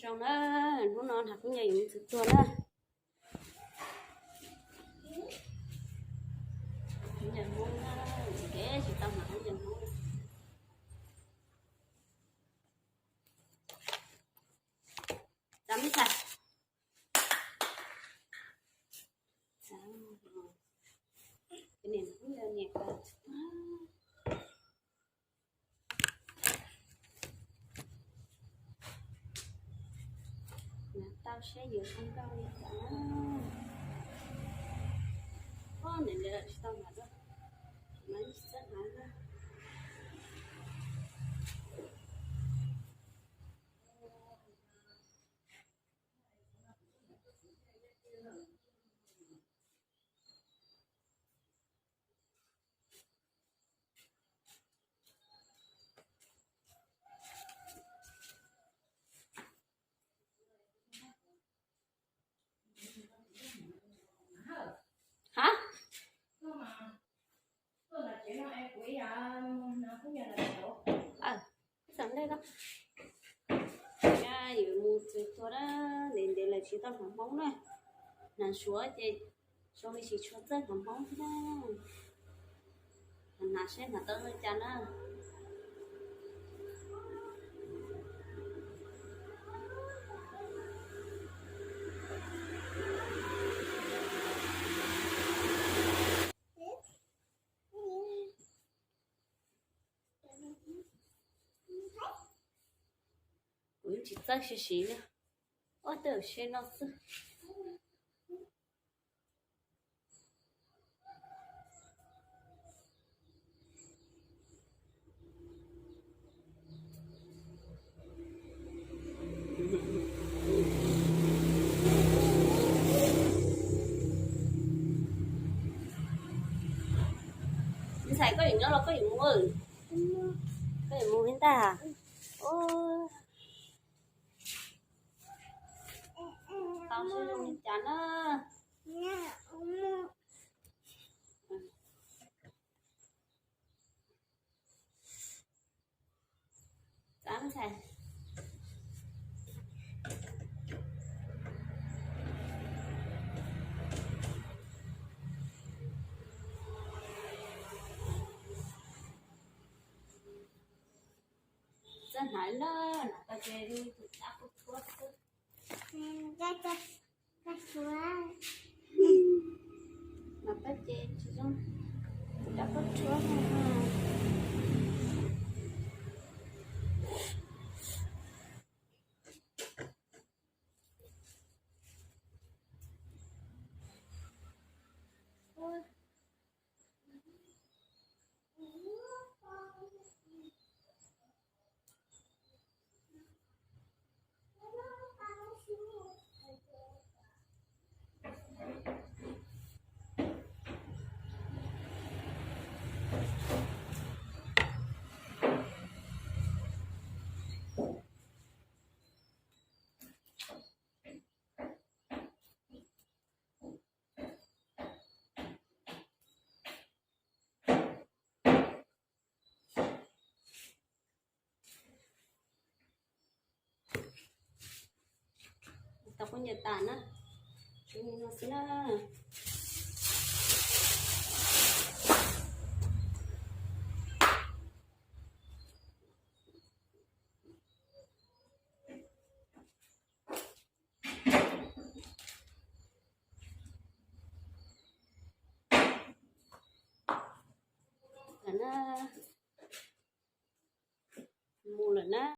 Zoo na, hnub no Hnav Kub Ncaws yuav mus txug tuag na. Kub Ncaws Hmoob na, kev tsis tau hnav Kub Ncaws Hmoob. Txav me ntxhais. Niam Kub Ncaws niam. Hnav tau seb yuav zoo nkauj li cas na. Ob, niam lawv tsis tau hnav, mas tsis txawj hnav na. Hab, ib xam ntej no, yuav mus txug tuag na, ntev ntev lawm tsis tau hnav Hmoob na. Hnav Suav ces zoo li tsis tshua txawj hnav Hmoob thiab na. Hnav seb hnav tau zoo li cas na. Kuv tsis txawj siv siv li, ob tug se no xwb. Ntxhais, koj yuav nyob los koj yuav mus? Koj yuav mus li ntag? Tau seb zoo li cas na. Txav ntxhais. Txawj hnav na, hnav tau ces tus dab quaj tshuab xwb. Mas pab ces tsis zoo, tus dab quaj tshuab. Tau khaub ncaws tas na, tshuav li no xwb na. Mus lawm na.